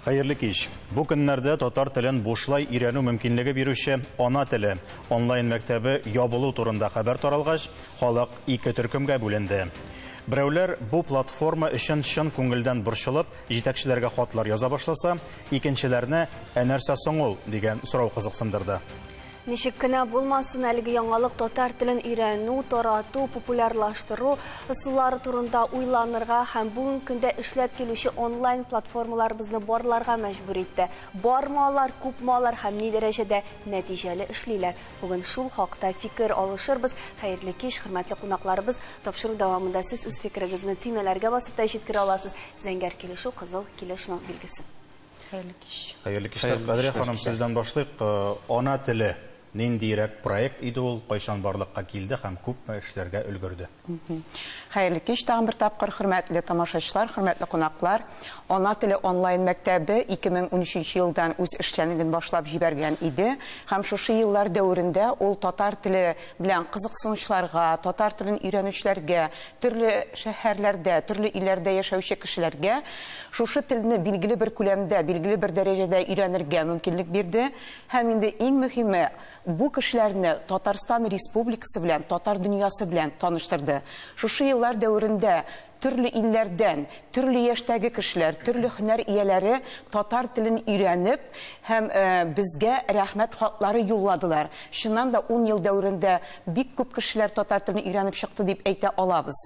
Хәерле кич. Бу көннәрдә татар телен бушлай өйрәнү мөмкинлеге бирүче «Ана теле» онлайн мәктәбе ябылу турында хәбәр таралгач, халык ике төркемгә бүленде. Берәүләр бу платформа өчен чын күңелдән борчылып, җитәкчеләргә хатлар яза башласа, икенчеләрне «Ә нәрсә соң ул?» дигән сорау кызыксындырды. Ничек кенә булмасын, әлеге яңалык татар телен өйрәнү, тарату, популярлаштыру ысуллары турында уйланырга һәм бүгенге көндә эшләп килүче онлайн платформаларыбызны барларга мәҗбүр итте. Бармы алар, күпме алар һәм ни дәрәҗәдә нәтиҗәле эшлиләр? Бүген шул хакта фикер алышырбыз. Хәерле кич, хөрмәтле кунакларыбыз. Тапшыру дәвамында сез үз фикерегезне төймәләргә басып та җиткерә аласыз. Зәңгәр килешү, кызыл килешмәү билгесе. Хәерле кич. Хәерле кичләр. Кадрия ханым, сездән башлыйк. «Ана теле» ниндирәк проект иде ул, кайчан барлыкка килде һәм күпме эшләргә өлгерде? Хәерле кич тагын бер тапкыр, хөрмәтле тамашачылар, хөрмәтле кунаклар. «Ана теле» онлайн мәктәбе 2013 елдан үз эшчәнлеген башлап җибәргән иде. Һәм шушы еллар дәверендә ул татар теле белән кызыксынучыларга, татар телен өйрәнүчеләргә, төрле шәһәрләрдә, төрле илләрдә яшәүче кешеләргә шушы телне билгеле бер күләмдә, билгеле бер дәрәҗәдә өйрәнергә мөмкинлек бирде. Һәм инде иң мөһиме, бу кешеләрне Татарстан Республикасы белән, татар дөньясы белән таныштырды. Шушы еллар дәверендә төрле илләрдән, төрле яшьтәге кешеләр, төрле һөнәр ияләре татар телен өйрәнеп һәм безгә рәхмәт хатлары юлладылар. Чыннан да 10 ел дәверендә бик күп кешеләр татар телен өйрәнеп чыкты дип әйтә алабыз.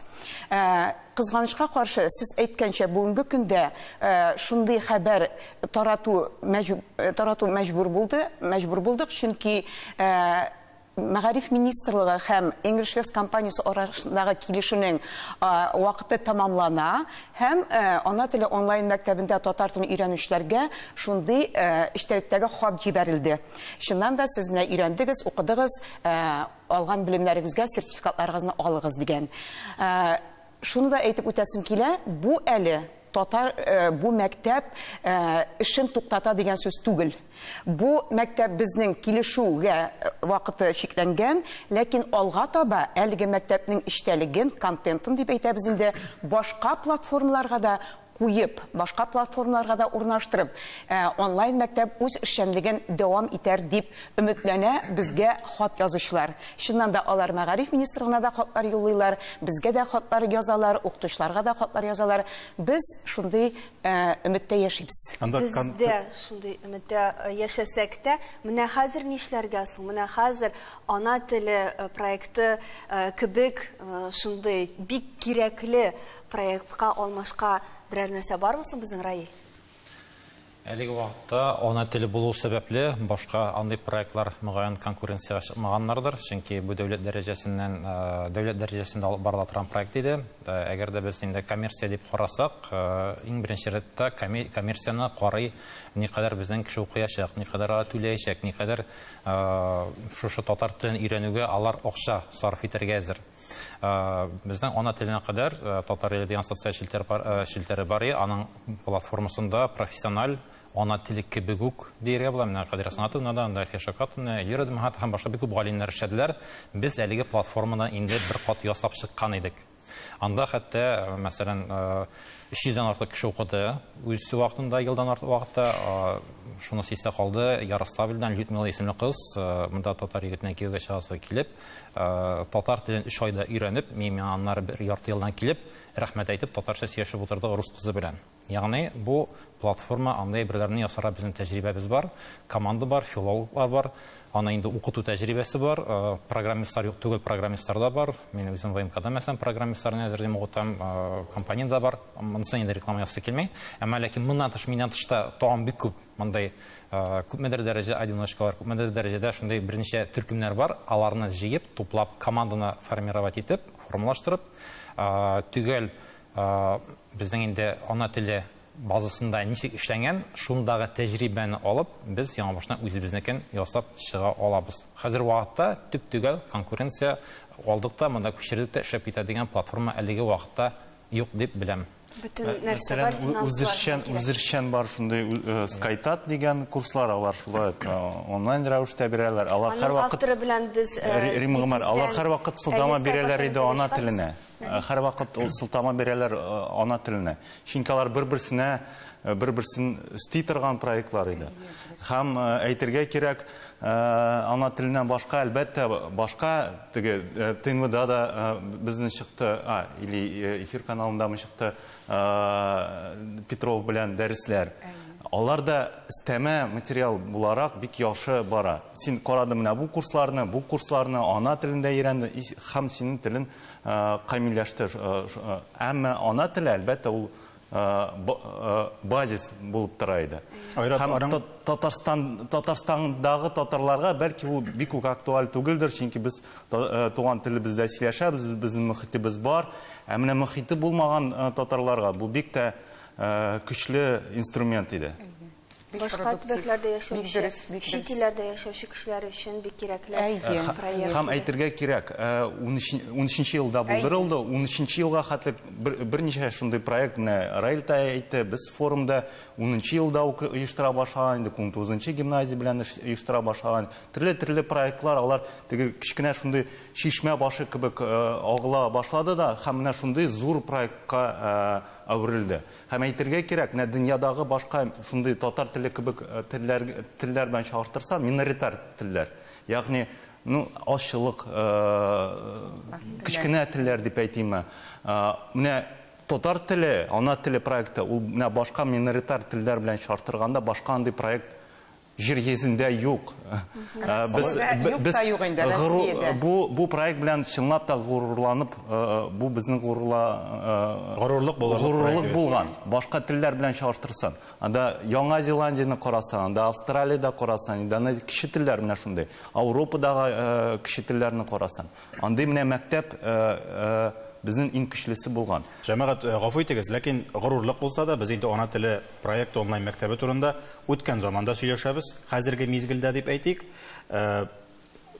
Кызганычка каршы, сез әйткәнчә, бүгенге көндә шундый хәбәр тарату мәҗбүр булды, мәҗбүр булдык, чөнки Мәгариф министрлыгы һәм English First компаниясе арасындагы килешүнең вакыты тәмамлана һәм «Ана теле» онлайн мәктәбендә татар телен өйрәнүчеләргә шундый эчтәлектәге хат җибәрелде. Чыннан да сез менә өйрәндегез, укыдыгыз, алган белемнәрегезгә сертификатларыгызны алыгыз дигән. Шуны да әйтеп үтәсем килә, бу әле татар бу мәктәп эшен туктата дигән сүз түгел. Бу мәктәп безнең килешүгә вакыты чикләнгән, ләкин алга таба әлеге мәктәпнең эчтәлеген, контентын дип әйтәбез инде, башка платформаларга да куеп, башка платформаларга да урнаштырып, онлайн мәктәп үз эшчәнлеген дәвам итәр дип өметләнә безгә хат язучылар. Чыннан да алар Мәгариф министрлыгына да хатлар юллыйлар, безгә дә хатлар язалар, укытучыларга да хатлар язалар. Без шундый өметтә яшибез. Без дә шундый өметтә яшәсәк тә, менә хәзер нишләргә соң? Менә хәзер «Ана теле» проекты кебек шундый бик кирәкле проектка алмашка берәр нәрсә бармы соң безнең, Раил? Әлеге вакытта «Ана теле» булу сәбәпле башка андый проектлар мөгаен конкуренциягә чыкмаганнардыр, чөнки бу дәүләт дәрәҗәсеннән, дәүләт дәрәҗәсендә алып барыла торган проект иде. Әгәр дә без инде коммерция дип карасак, иң беренче рәттә коммерцияне карый, никадәр безнең кеше укыячак, никадәр алар түләячәк, никадәр шушы татар телен өйрәнүгә алар акча сарыф итәргә әзер. Безнең «Ана теленә» кадәр «Татар иле» дигән социаль челтәр челтәре бар, аның платформасында профессиональ «Ана теле» кебек үк дияргә була. Менә Кадрия Санатовна да, анда Әлфия Шәүкәтовна, Эльвира Дмөхәт һәм башка бик күп галимнәр эшләделәр. Без әлеге платформаны инде бер кат ясап чыккан идек. Анда хәтта, мәсәлән, 300дән артык кеше укыды. Үз вакытында, елдан артык вакытта шунысы истә калды. Ярославльдән Людмила исемле кыз, монда татар егетенә кияүгә чыгасы килеп, татар телен 3 айда өйрәнеп, мин аннары бер ярты елдан килеп, рәхмәт әйтеп, татарча сөйләшеп утырдык рус кызы белән. Ягъни бу платформа андый әйберләрне ясарга безнең тәҗрибәбез бар, команда бар, филологлар бар, аны инде укыту тәҗрибәсе бар, программистлар юк түгел, программистлар да бар. Мин үзем ВМКда, мәсәлән, программистларны әзерлим, укытам, компания да бар. Монысы инде реклама ясасы килми. Әмма ләкин моннан тыш, миннән тыш та тагын бик күп мондай күпмедер дәрәҗә одиночкалар, күпмедер дәрәҗәдә шундый берничә төркемнәр бар. Аларны җыеп, туплап, команданы формировать итеп, формалаштырып, төгәл безнең инде «Ана теле» базасында ничек эшләнгән, шундагы тәҗрибәне алып, без яңа баштан үзебезнекен ясап чыга алабыз. Хәзер вакытта төп-төгәл конкуренция алдык та, монда күчердек тә эшләп китә дигән платформа әлеге вакытта юк дип беләм. Бөтен нәрсә бар, финанслар. Үзешчән бар шундый Skytat дигән курслар, алар шулай онлайн рәвештә бирәләр. Алар һәрвакыт авторы белән без Рим Гомәр, алар һәрвакыт сылтама бирәләр иде «Ана теленә». Һәрвакыт ул сылтама бирәләр ана теленә. Чөнки алар бер-берсенә бер-берсен өсти торган проектлар иде. Һәм әйтергә кирәк, ана теленнән башка, әлбәттә, башка теге ТНВда да безнең чыкты, или эфир каналындамы чыкты Петров белән дәресләр. Алар да өстәмә материал буларак бик яхшы бара. Син карадың менә бу курсларны, бу курсларны ана телендә өйрәнде һәм синең телең камилләште. Әмма ана теле, әлбәттә, ул базис булып тора иде. Һәм Татарстандагы татарларга бәлки ул бик үк актуаль түгелдер, чөнки без туган телебездә сөйләшәбез, безнең мөхитебез бар. Ә менә мөхите булмаган татарларга бу бик тә көчле инструмент иде. Башка төбәкләрдә яшәүче, чит илләрдә яшәүче кешеләр өчен бик кирәкле проект. Һәм әйтергә кирәк, 13 елда булдырылды, 13 елга хәтле берничә шундый проект, менә Раил та әйтте, без форумда 10 елда ук оештыра башлаган идек, 19 гимназия белән оештыра башлаган. Төрле-төрле проектлар, алар теге кечкенә шундый чишмә башы кебек агыла башлады да, һәм менә шундый зур проектка әверелде. Һәм әйтергә кирәк, менә дөньядагы башка шундый татар теле кебек телләр белән чагыштырсаң, миноритар телләр. Ягъни, ну, азчылык, кечкенә телләр дип әйтимме. Менә татар теле, ана теле проекты, ул менә башка миноритар телләр белән чагыштырганда башка андый проект җир йөзендә юк. Без бу проект белән чынлап та горурланып, бу безнең горурлык булган. Башка телләр белән чагыштырсаң, анда Яңа Зеландияне карасаң, анда Австралиядә карасаң, анда кече телләр менә шундый. Ауропадагы кече телләрне карасаң, андый менә мәктәп безнең иң көчлесе булган. Җәмәгать, гафу итегез, ләкин горурлык булса да, без инде ана теле проекты онлайн мәктәбе турында үткән заманда сөйләшәбез. Хәзерге мизгелдә дип әйтик.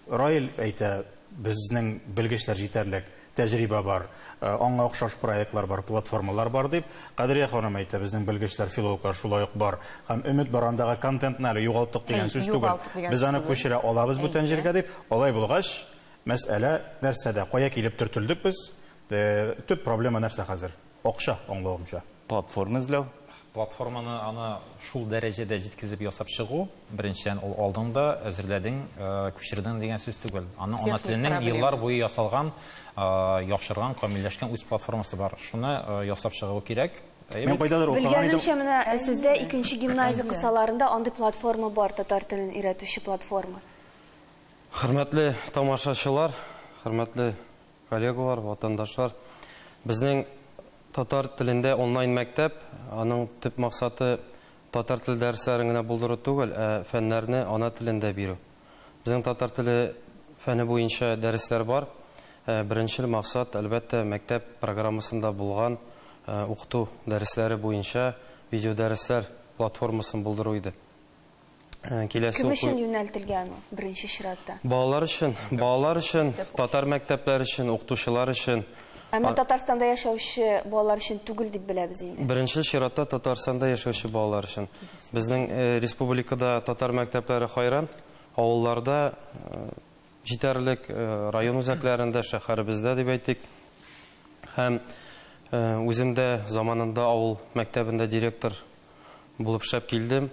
Раил әйтә, безнең белгечләр җитәрлек, тәҗрибә бар, аңа охшаш проектлар бар, платформалар бар дип. Кадрия ханым әйтә, безнең белгечләр, филологлар шулай ук бар. Һәм өмет бар, андагы контентны әле югалттык дигән сүз түгел. Без аны күчерә алабыз бүтән җиргә дип. Алай булгач, мәсьәлә нәрсәдә? Кая килеп төртелдек без? Төп проблема нәрсә хәзер? Акча, аңлавымча. Платформа эзләү. Платформаны аны шул дәрәҗәдә җиткезеп ясап чыгу, беренчедән ул алдың да әзерләдең, күчердең дигән сүз түгел. Аның ана теленең еллар буе ясалган, яхшырган, камилләшкән үз платформасы бар. Шуны ясап чыгу кирәк. Мин кайдадыр укыган идем. Белгәнемчә, менә сездә икенче гимназия кысаларында андый платформа бар, татар телен өйрәтүче платформа. Хөрмәтле тамашачылар, хөрмәтле коллегалар, ватандашлар, безнең татар телендә онлайн мәктәп, аның төп максаты татар теле дәресләрен генә булдыру түгел, ә фәннәрне ана телендә бирү. Безнең татар теле фәне буенча дәресләр бар. Беренчел максат, әлбәттә, мәктәп программасында булган укыту дәресләре буенча видеодәресләр платформасын булдыру иде. Кем өчен юнәлтелгән ул беренче чиратта? Балалар өчен, балалар өчен, татар мәктәпләре өчен, укытучылар өчен. Әмма Татарстанда яшәүче балалар өчен түгел дип беләбез инде. Беренче чиратта Татарстанда яшәүче балалар өчен. Безнең республикада татар мәктәпләре хайран, авылларда җитәрлек, район үзәкләрендә, шәһәребездә дип әйтик. Һәм үзем дә заманында авыл мәктәбендә директор булып эшләп килдем.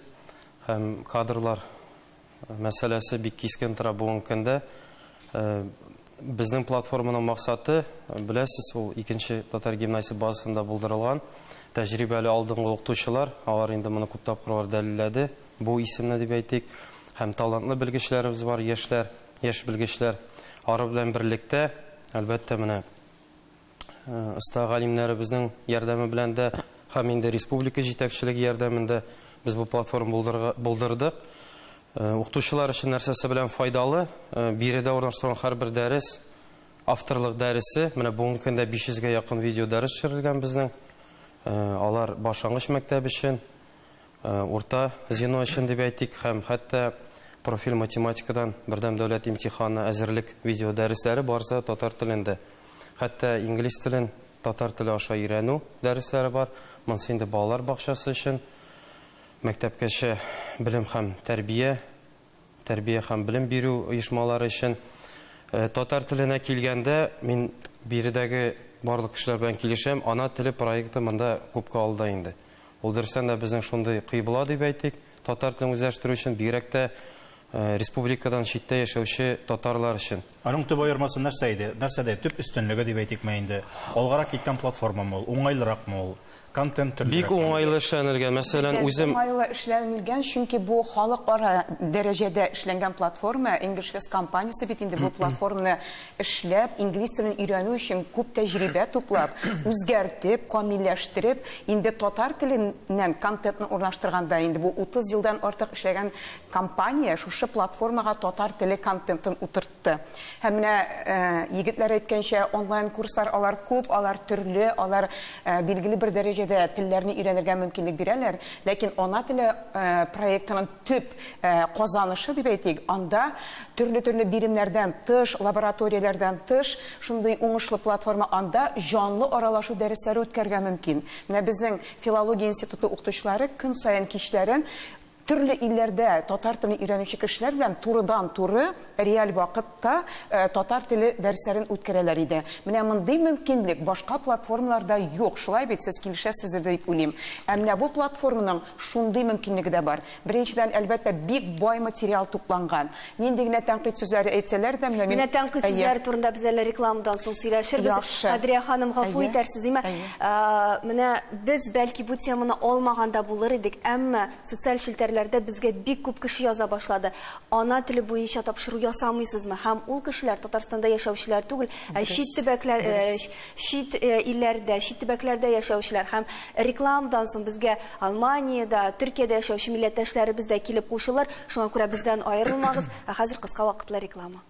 Һәм кадрлар мәсьәләсе бик кискен тора бүгенге көндә. Безнең платформаның максаты, беләсез, ул икенче татар гимназиясе базасында булдырылган тәҗрибәле алдынгы укытучылар, алар инде моны күп тапкырлар дәлилләде, бу исемне дип әйтик. Һәм талантлы белгечләребез бар, яшьләр, яшь белгечләр. Ары белән берлектә, әлбәттә, менә оста галимнәребезнең ярдәме белән дә һәм инде республика җитәкчелеге ярдәмендә без бу платформа булдырдык. Укытучылар өчен нәрсәсе белән файдалы? Биредә урнаштырылган һәрбер дәрес, авторлык дәресе, менә бүгенге көндә 500гә якын видео дәрес төшерелгән безнең. Алар башлангыч мәктәп өчен, урта звено өчен дип әйтик, һәм хәтта профиль математикадан бердәм дәүләт имтиханы әзерлек видео дәресләре барысы татар телендә. Хәтта инглиз телен татар теле аша өйрәнү дәресләре бар. Монысы инде балалар бакчасы өчен, мәктәпкәчә белем һәм тәрбия, тәрбия һәм белем бирү оешмалары өчен. Татар теленә килгәндә, мин биредәге барлык кешеләр белән килешәм, Ана теле проекты монда күпкә алда инде. Ул дөрестән дә безнең шундый кыйбла дип әйтик, татар телен үзләштерү өчен, бигрәк тә республикадан читтә яшәүче татарлар өчен. Аның төп аермасы нәрсә иде? Нәрсәдә төп өстенлеге дип әйтикме инде? Алгарак киткән платформамы ул, уңайлыракмы ул? Контент төрлерәк. Бик уңайлы эшләнелгән. Мәсәлән, үзем уңайлы эшләнелгән, чөнки бу халыкара дәрәҗәдә эшләнгән платформа, English Fest компаниясе бит инде бу платформаны эшләп, инглиз телен өйрәнү өчен күп тәҗрибә туплап, үзгәртеп, камилләштереп, инде татар теленнән контентны урнаштырганда инде бу 30 елдан артык эшләгән компания шушы платформага татар теле контентын утыртты. Һәм менә егетләр әйткәнчә, онлайн курслар алар күп, алар төрле, алар билгеле бер дәрәҗәдә телләрне өйрәнергә мөмкинлек бирәләр, ләкин Ана теле проектының төп казанышы дип әйтик, анда төрле-төрле биремнәрдән тыш, лабораторияләрдән тыш, шундый уңышлы платформа, анда җанлы аралашу дәресләре үткәрергә мөмкин. Менә безнең филология институты укытучылары көн саен кичләрен төрле илләрдә татар телен өйрәнүче кешеләр белән турыдан-туры реаль вакытта татар теле дәресләрен үткәрәләр иде. Менә мондый мөмкинлек башка платформаларда юк. Шулай бит, сез килешәсездер дип уйлыйм. Ә менә бу платформаның шундый мөмкинлеге дә бар. Беренчедән, әлбәттә, бик бай материал тупланган. Нинди генә тәнкыйть сүзләре әйтсәләр дә, менә мин Менә тәнкыйть сүзләре турында без әле рекламадан соң сөйләшербез. Кадрия ханым, гафу итәрсез, димә. Менә без бәлки бу теманы алмаганда булыр идек, әмма социаль челтәрләрдә безгә бик күп кеше яза башлады. Ана теле буенча тапшыру ясамыйсызмы? Һәм ул кешеләр Татарстанда яшәүчеләр түгел, ә чит төбәкләр, чит илләрдә, чит төбәкләрдә яшәүчеләр. Һәм рекламадан соң безгә Алманиядә, Төркиядә яшәүче милләттәшләребез дә килеп кушылыр. Шуңа күрә бездән аерылмагыз. Ә хәзер кыска вакытлы реклама.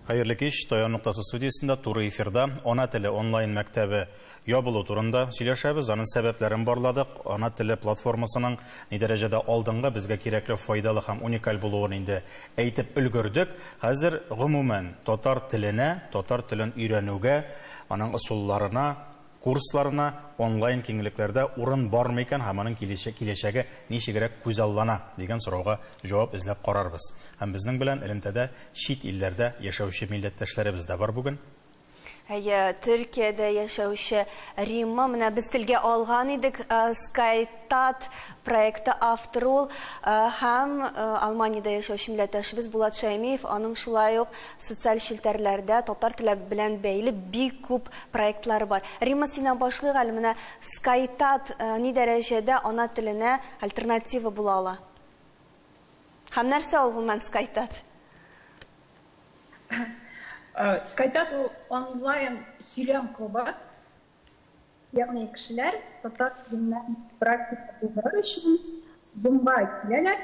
Хәерле кич, Таяну ноктасы студиясендә туры эфирда Ана теле онлайн мәктәбе ябылу турында сөйләшәбез. Аның сәбәпләрен барладык. Ана теле платформасының ни дәрәҗәдә алдынгы, безгә кирәкле, файдалы һәм уникаль булуын инде әйтеп өлгердек. Хәзер гомумән татар теленә, татар телен өйрәнүгә, аның ысулларына, курсларына онлайн киңлекләрдә урын бармы икән һәм аның киләчәге ничегрәк күзаллана дигән сорауга җавап эзләп карарбыз. Һәм безнең белән элемтәдә чит илләрдә яшәүче милләттәшләребез дә бар бүген. Әйе, Төркиядә яшәүче Римма, менә без телгә алган идек, SkyTat проекты авторы ул, һәм Алманиядә яшәүче милләттәшебез Булат Шәймиев, аның шулай ук социаль челтәрләрдә татар теле белән бәйле бик күп проектлары бар. Римма, синнән башлыйк әле, менә SkyTat ни дәрәҗәдә ана теленә альтернатива була ала? Һәм нәрсә ул гомумән SkyTat? SkyTat ул онлайн сөйләм клубы, ягъни кешеләр татар теленнән практика булдырыр өчен Zoom-га киләләр,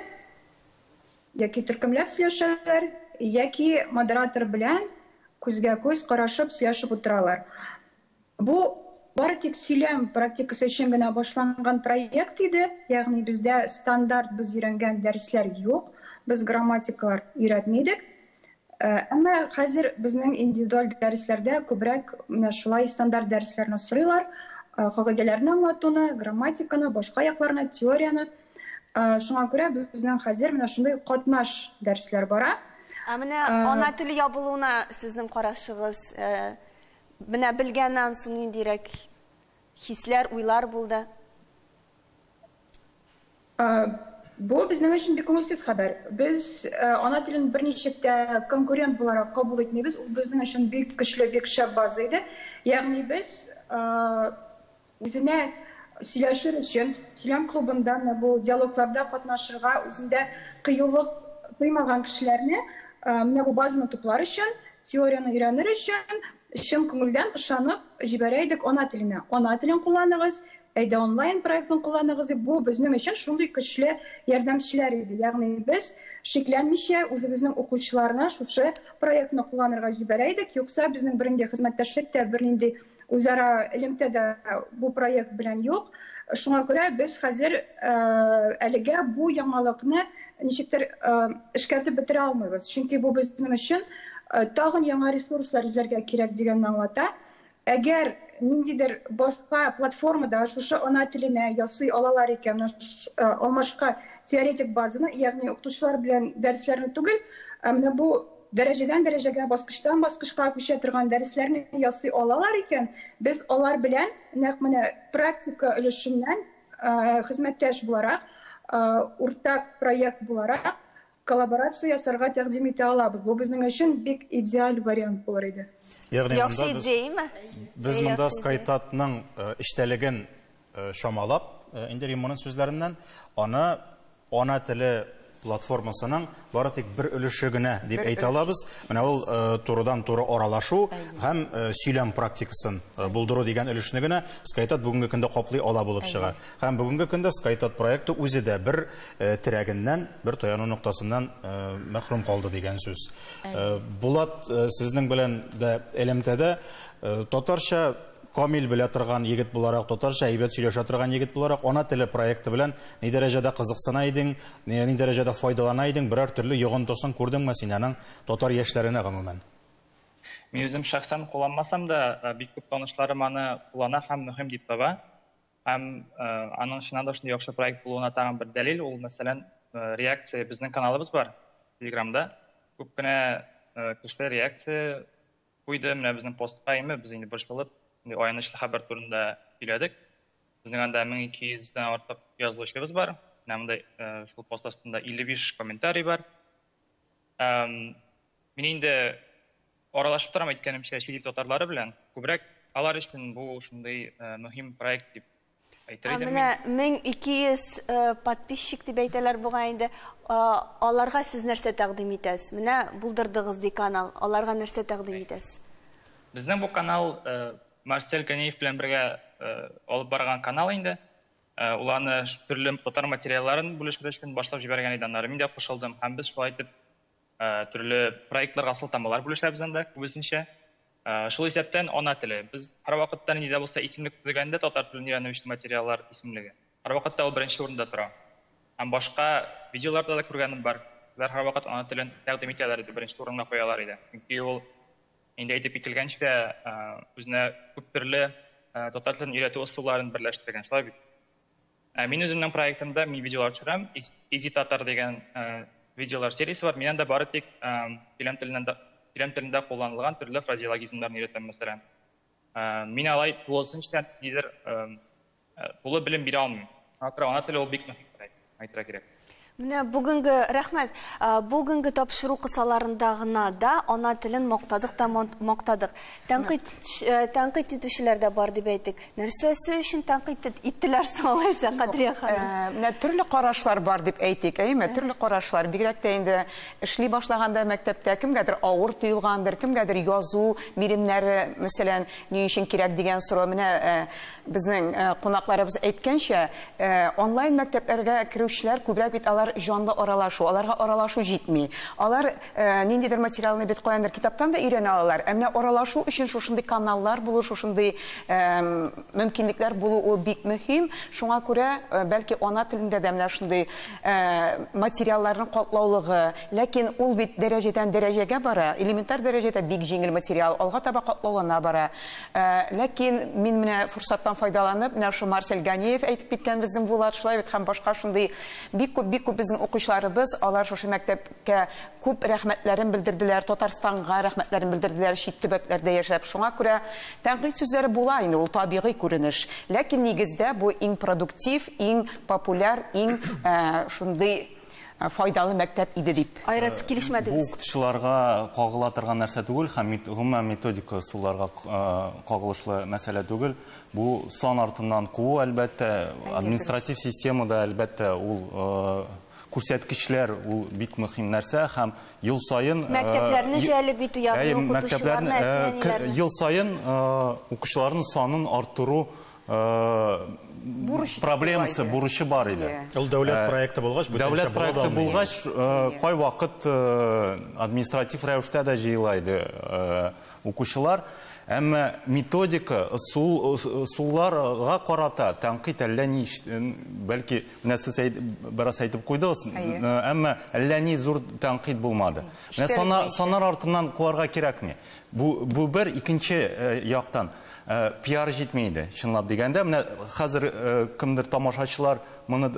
яки төркемләп сөйләшәләр, яки модератор белән күзгә күз карашып сөйләшеп утыралар. Бу бары тик сөйләм практикасы өчен генә башланган проект иде, ягъни бездә стандарт без өйрәнгән дәресләр юк, без грамматикалар өйрәтмидек. Әмма хәзер безнең индивидуаль дәресләрдә күбрәк менә шулай стандарт дәресләрне сорыйлар, кагыйдәләрне аңлатуны, грамматиканы, башка якларны, теорияне. Шуңа күрә безнең хәзер менә шундый катнаш дәресләр бара. Ә менә ана теле ябылуына сезнең карашыгыз, менә белгәннән соң ниндирәк хисләр, уйлар булды? Бу безнең өчен бик күңелсез хәбәр. Без ана телен берничек тә конкурент буларак кабул итмибез. Ул безнең өчен бик көчле, бик шәп база иде. Ягъни без үзенә сөйләшер өчен, сөйләм клубында менә бу диалогларда катнашырга үзендә кыюлык тоймаган кешеләрне менә бу базаны туплар өчен, теорияне өйрәнер өчен чын күңелдән ышанып җибәрә идек ана теленә. Ана телен кулланыгыз, әйдә онлайн проектын кулланыгыз. Бу безнең өчен шундый көчле ярдәмчеләр иде. Ягъни без шикләнмичә үзебезнең укучыларына шушы проектны кулланырга җибәрә идек. Юкса безнең бернинди хезмәттәшлек тә, бернинди үзара элемтә дә бу проект белән юк. Шуңа күрә без хәзер әлегә бу яңалыкны ничектер эшкәртеп бетерә алмыйбыз. Чөнки бу безнең өчен тагын яңа ресурслар эзләргә кирәк дигәнне аңлата. Әгәр ниндидер башка платформада шушы ана теленә ясый алалар икән, алмашка теоретик базаны, ягъни укытучылар белән дәресләрне түгел, ә менә бу дәрәҗәдән дәрәҗәгә, баскычтан баскычка күчә торган дәресләрне ясый алалар икән, без алар белән нәкъ менә практика өлешеннән хезмәттәш буларак, уртак проект буларак коллаборация ясарга тәкъдим итә алабыз. Бу безнең өчен бик идеаль вариант булыр иде. Ягъни Яхшы идеяме? Без монда SkyTat-ның эчтәлеген чамалап, инде Римманың сүзләреннән, аны ана теле платформасының бары тик бер өлеше генә дип әйтә алабыз. Менә ул турыдан-туры аралашу һәм сөйләм практикасын булдыру дигән өлешне генә SkyTat бүгенге көндә каплый ала булып чыга. Һәм бүгенге көндә SkyTat проекты үзе дә бер терәгеннән, бер таяну ноктасыннан мәхрүм калды дигән сүз. Булат, сезнең белән дә элемтәдә татарча камил белә торган егет буларак, татарча әйбәт сөйләшә торган егет буларак, ана теле проекты белән ни дәрәҗәдә кызыксына идең, ни дәрәҗәдә файдалана идең, берәр төрле йогынтысын күрдеңме син аның татар яшьләренә гомумән? Мин үзем шәхсән кулланмасам да, бик күп танышларым аны куллана һәм мөһим дип таба. Һәм аның чыннан да шундый яхшы проект булуына тагын бер дәлил, ул мәсәлән, реакция, безнең каналыбыз бар Телеграмда. Күп кенә кешеләр реакция куйды, менә безнең постка, әйме, без инде борчылып, аянычлы хәбәр турында сөйләдек. Безнең анда 1200-дән артык язылучыбыз бар. Менә монда шул пост астында 55 комментарий бар. Мин инде аралашып торам, әйткәнемчә, чит ил татарлары белән. Күбрәк алар өчен бу шундый мөһим проект дип әйтер идем. Менә 1200 подписчик дип әйтәләр буга инде. Аларга сез нәрсә тәкъдим итәсез? Менә булдырдыгыз ди канал. Аларга нәрсә тәкъдим итәсез? Безнең бу канал Марсель Ганеев белән бергә алып барган канал инде. Ул аны төрле татар материалларын бүлешер өчен башлап җибәргән иде. Аннары мин дә кушылдым һәм без шулай итеп төрле проектларга сылтамалар бүлешәбез анда күбесенчә. Шул исәптән ана теле. Без һәрвакытта нинди дә булса исемлек төзегәндә татар телен өйрәнү өчен материаллар исемлеге. Һәрвакытта ул беренче урында тора. Һәм башка видеоларда да күргәнем бар. Алар һәрвакыт ана телен тәкъдим итәләр иде, беренче урынга куялар иде. Чөнки ул инде әйтеп кителгәнчә, үзенә күп төрле татар телен өйрәтү ысулларын берләштергән, шулай бит. Мин үземнең проектымда мин видеолар төшерәм. Easy Tatar дигән видеолар сериясе бар. Мин анда бары тик сөйләм телендә кулланылган төрле фразеологизмнарны өйрәтәм, мәсәлән. Мин алай тулысынча нидер тулы белем бирә алмыйм. Шуңа күрә ана теле ул бик мөһим проект, әйтергә кирәк. Менә бүгенге, рәхмәт, бүгенге тапшыру кысаларында гына да ана телен мактадык та мактадык. Тәнкыйть итүчеләр дә бар дип әйттек. Нәрсәсе өчен тәнкыйть иттеләр соң алайса, Кадрия ханым? Менә төрле карашлар бар дип әйтик, әйеме? Төрле карашлар. Бигрәк тә инде эшли башлаганда мәктәптә кемгәдер авыр тоелгандыр, кемгәдер язу биремнәре, мәсәлән, ни өчен кирәк дигән сорау. Менә безнең кунакларыбыз әйткәнчә, онлайн мәктәпләргә керүчеләр күбрәк бит алар җанлы аралашу, аларга аралашу җитми. Алар ниндидер материалны бит каяндыр китаптан да өйрәнә алалар. Ә менә аралашу өчен шушындый каналлар булу, шушындый мөмкинлекләр булу ул бик мөһим. Шуңа күрә, бәлки ана телендә дә менә шундый материалларның катлаулыгы, ләкин ул бит дәрәҗәдән дәрәҗәгә бара, элементар дәрәҗәдә бик җиңел материал, алга таба катлаулана бара. Ләкин мин менә форсаттан файдаланып, менә шу Марсель Ганеев әйтеп киткән безнең Булат, шулай бит, һәм башка шундый бик күп, бик күп безнең укучыларыбыз, алар шушы мәктәпкә күп рәхмәтләрен белдерделәр, Татарстанга рәхмәтләрен белдерделәр, чит төбәкләрдә яшәп. Шуңа күрә тәнкыйть сүзләре була инде, ул табигый күренеш. Ләкин нигездә бу иң продуктив, иң популяр, иң шундый файдалы мәктәп иде дип. Айрат, килешмәдегез? Бу укытучыларга кагыла торган нәрсә түгел һәм гомумән методика ысулларга кагылышлы мәсьәлә түгел. Бу сан артыннан куу, әлбәттә, административ системада, әлбәттә, ул күрсәткечләр ул бик мөһим нәрсә һәм ел саен, Мәктәпләрне җәлеп итү, ягъни укытучыларны, әти-әниләрне. ел саен укучыларның санын арттыру Бурыч проблемасы, бар иде. бурычы бар иде. Ул дәүләт проекты булгач, бүтәнчә Дәүләт була проекты да алмый. булгач, кайвакыт административ рәвештә дә җыела иде укучылар. Әмма методика, ысулларга карата тәнкыйть әллә ни бәлки менә сез бераз әйтеп куйдыгыз, әмма әллә ни зур тәнкыйть булмады. Менә Эшләр буенча. саннар артыннан куарга кирәкми. Бу бер, икенче яктан пиар җитми иде, чынлап дигәндә. Менә хәзер кемдер тамашачылар моны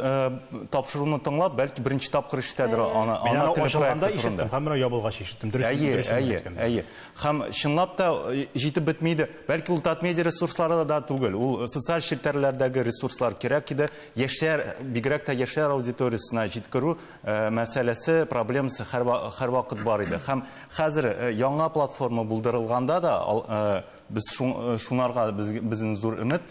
тапшыруны тыңлап, бәлки беренче тапкыр ишетәдер ана теле проекты турында. Һәм менә ябылгач ишеттем. Дөрес. Әйе. Һәм чынлап та җитеп бетми иде. Бәлки ул Татмедиа ресурслары да түгел, ул социаль челтәрләрдәге ресурслар кирәк иде. Яшьләр, бигрәк тә яшьләр аудиториясенә җиткерү мәсьәләсе, проблемасы һәрвакыт бар иде. Һәм хәзер яңа платформа булдырылганда да без шунарга безнең зур өмет,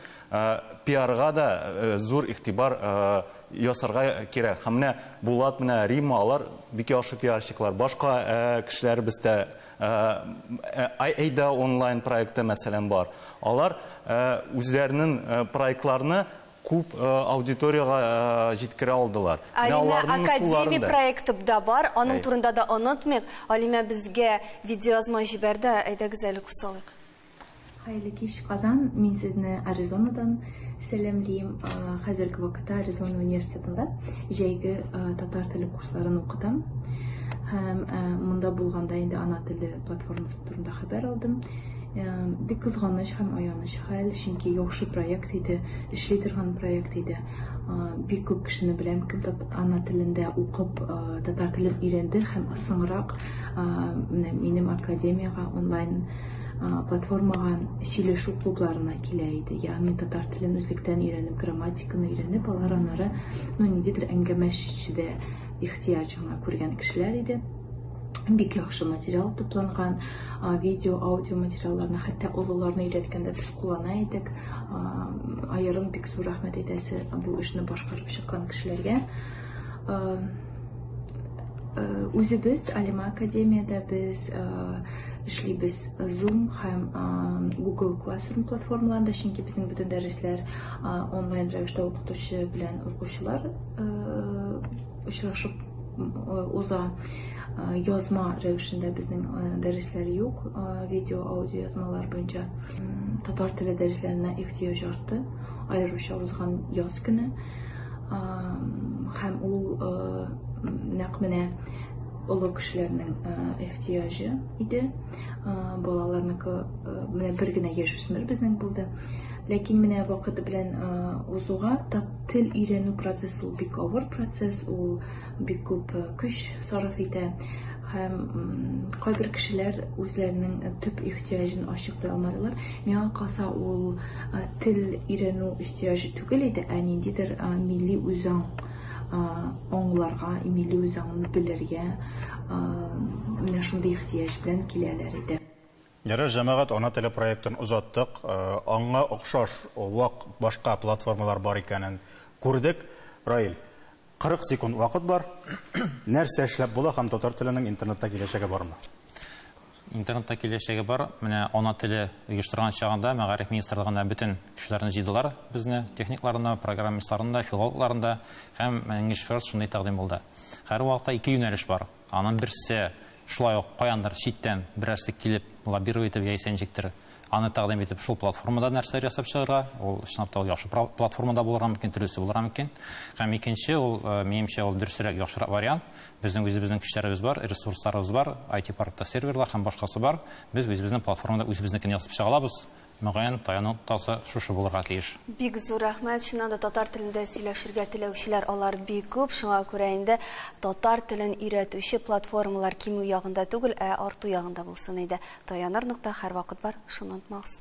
пиарга да зур игътибар ясарга кирәк. Һәм менә Булат, менә Римма, алар бик яхшы пиарщиклар. Башка кешеләр бездә Әйдә онлайн проекты мәсәлән бар. Алар үзләренең проектларны күп аудиторияга җиткерә алдылар. Алимә Академия проекты да бар, аның турында да онытмыйк. Алимә безгә видеоязма җибәрде, әйдәгез әле күз салыйк. Хәерле кич, Казан. Мин сезне Аризонадан сәламлим. Хәзерге вакытта Аризона университетында җәйге татар теле курсларын укытам. Һәм монда булганда инде ана теле платформасы турында хәбәр алдым. Бик кызганыч һәм аяныч хәл, чөнки яхшы проект иде, эшли торган проект иде. Бик күп кешене беләм, кем ана телендә укып, татар телен өйрәнде һәм соңрак минем академияга онлайн платформага сөйләшү клубларына килә иде. Ягъни татар телен үзлектән өйрәнеп, грамматиканы өйрәнеп, алар аннары, ну, ниндидер әңгәмәчедә ихтыяҗына күргән кешеләр иде. Бик яхшы материал тупланган, видео, аудио материалларны, хәтта олыларны өйрәткәндә без куллана идек. Аерым бик зур рәхмәт әйтәсе бу эшне башкарып чыккан кешеләргә. Үзебез Алима Академияда без эшлибез Zoom һәм Google Classroom платформаларында, чөнки безнең бөтен дәресләр онлайн рәвештә укытучы белән укучылар очрашып уза. Язма рәвешендә безнең дәресләр юк, видео, аудио язмалар буенча. Татар теле дәресләренә ихтыяҗ артты, аеруча узган яз көне. Һәм ул нәкъ менә олы кешеләрнең ихтыяҗы иде. Балаларныкы менә бер генә яшүсмер безнең булды. Ләкин менә вакыты белән узуга тел өйрәнү процессы ул бик авыр процесс, ул бик күп көч сарыф итә. Һәм кайбер кешеләр үзләренең төп ихтыяҗын ачыклый алмадылар. Миңа калса, ул тел өйрәнү ихтыяҗы түгел иде, ә ниндидер милли үзаң аңларга, милли үзаңны белергә менә шундый ихтыяҗ белән киләләр иде. Ярар, җәмәгать, ана теле проектын озаттык. Аңа охшаш вак башка платформалар бар икәнен күрдек. Раил, 40 секунд вакыт бар. Нәрсә эшләп була һәм татар теленең интернетта киләчәге бармы? Интернетта киләчәге бар. Менә ана теле оештырган чагында Мәгариф министрлыгында бөтен кешеләрне җыйдылар безне, техникларны, программистларны да, филологларны да, һәм English First шундый тәкъдим булды. Һәр вакытта ике юнәлеш бар. Аның берсе шулай ук каяндыр читтән берәрсе килеп лоббировать итеп яисә ничектер аны тәкъдим итеп шул платформада нәрсәләр ясап чыгарга, ул чынлап та яхшы платформада булырга мөмкин, төрлесе булырга мөмкин. Һәм икенче, ул минемчә, ул дөресрәк, яхшырак вариант. Безнең үзебезнең көчләребез бар, ресурсларыбыз бар, IT паркта серверлар һәм башкасы бар. Без үзебезнең платформада үзебезнекен ясап чыга алабыз. Мөгаен, таяну ноктасы шушы булырга тиеш. Бик зур рәхмәт. Чыннан да татар телендә сөйләшергә теләүчеләр алар бик күп. Шуңа күрә инде татар телен өйрәтүче платформалар кимү ягында түгел, ә арту ягында булсын иде. Таяныр нокта һәрвакыт бар, шуны онытмагыз.